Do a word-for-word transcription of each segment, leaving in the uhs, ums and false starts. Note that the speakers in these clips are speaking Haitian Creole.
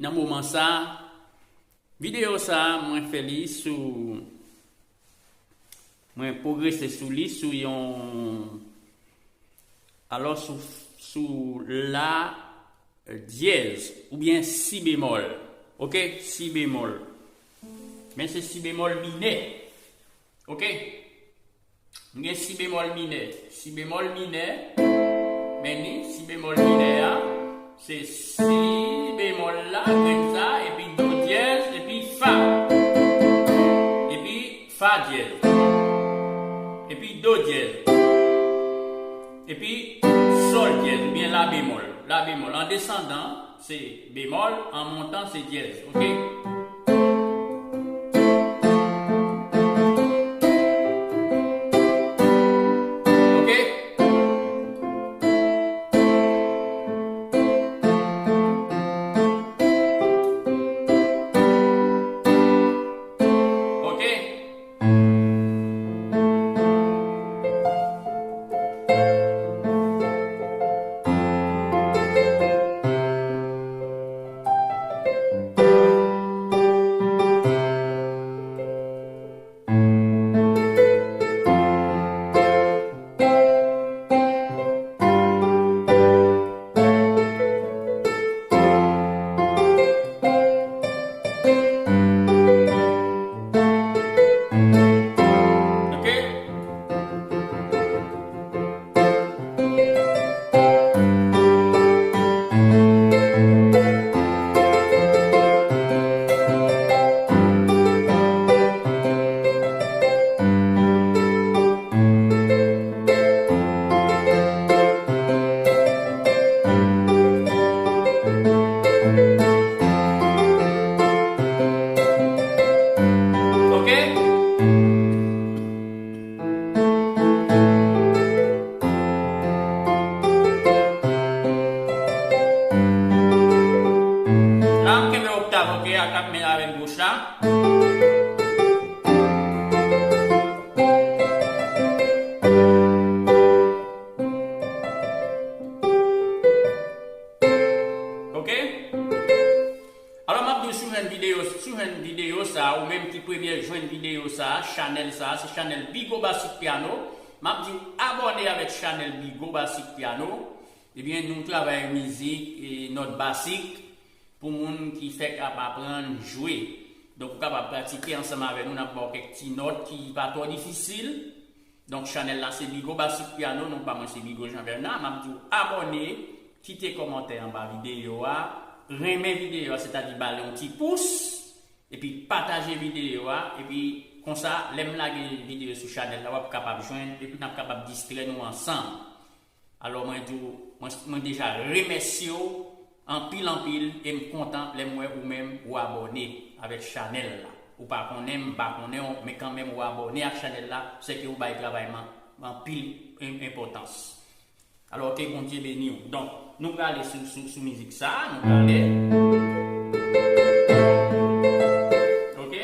Nan moman sa, videyo sa, mwen fè li sou, mwen pwogrese sou li sou yon, alò sou, sou la dyèz oubyen si bemòl. Oke, si bemòl. Men se si bemòl minè. Oke? M gen si bemòl minè. Si bemòl minè, men ni si bemòl minè a, se si bemòl la, grenn sa, epi do dyèz, epi fa. Epi fa dyèz. Epi do dyèz. Epi sòl dyèz, oubyen la bemòl. La bemòl. An desandan, se bemòl, an montan, se dyèz. Oke? Oke? Oke? Oke? La, m kenbe oktav, oke, ak, ak men avèk goch la. Oke? Alò, m ap di w, si w jwenn videyo, si w jwenn videyo sa, ou menm ki premye jwenn videyo sa, chanèl sa, se chanèl Bigo Basic Piano. M ap di w abòne avèk chanèl Bigo Basic Piano. Ebyen, nou travay mizik e nòt basik pou moun ki fèk ap aprann jwe. Donk, ou kapab pratike ansanm avè nou, n ap ba w kèk ti nòt ki pa twò difisil. Donk, chanèl la se Bigo Basic Piano, non pa mwen se Bigo Jean Bernard. M ap di w abòne, kite kòmantè anba videyo a, renmen videyo a, sètadi ba l yon ti pous, epi pataje videyo a, epi konsa, lè m lage videyo sou chanèl la, w ap kapab jwenn, epi n ap kapab distrè nou ansanm. Alò, mwen di w, mwen, mwen deja remèsye w anpil, anpil, e m kontan lè m wè ou menm ou abòne avèk chanèl la. Ou pa konnen m, m pa konnen w, men kanmenm ou abòne ak chanèl la, sèke ou bay travay m an anpil en-, enpòtans. Alò, ke Bondye beni w. Donk, nou prale sou, sou, sou mizik sa, nou prale. Oke?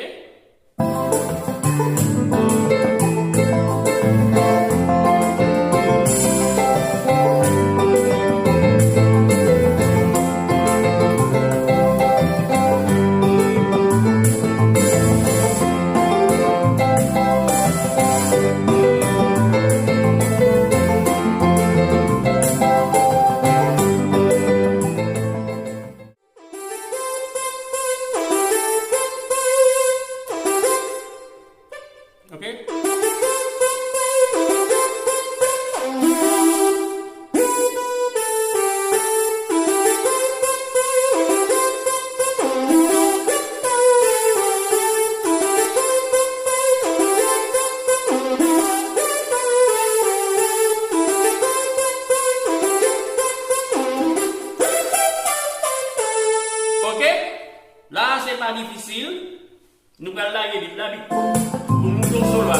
Ok? Ok? La, se pa difisil. Nou pral lage beat la, pou moute yon solo a.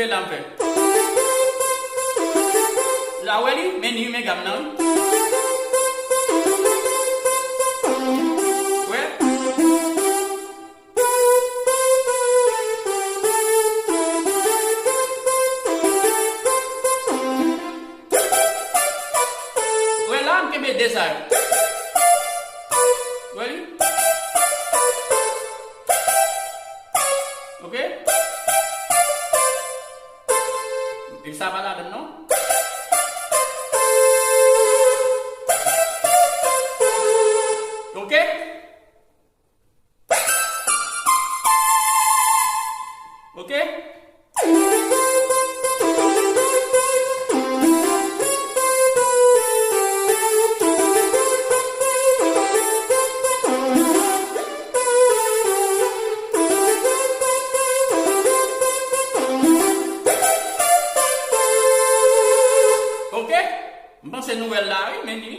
E la m fè. La, wè li, men ni, men gam nan, wi. Wè. Wè la, m kenbe de sa yo. Wè li? Ok? E sa pa ladann non. Ok? Ok? Ok? M panse nou wè l la, wi, men ni.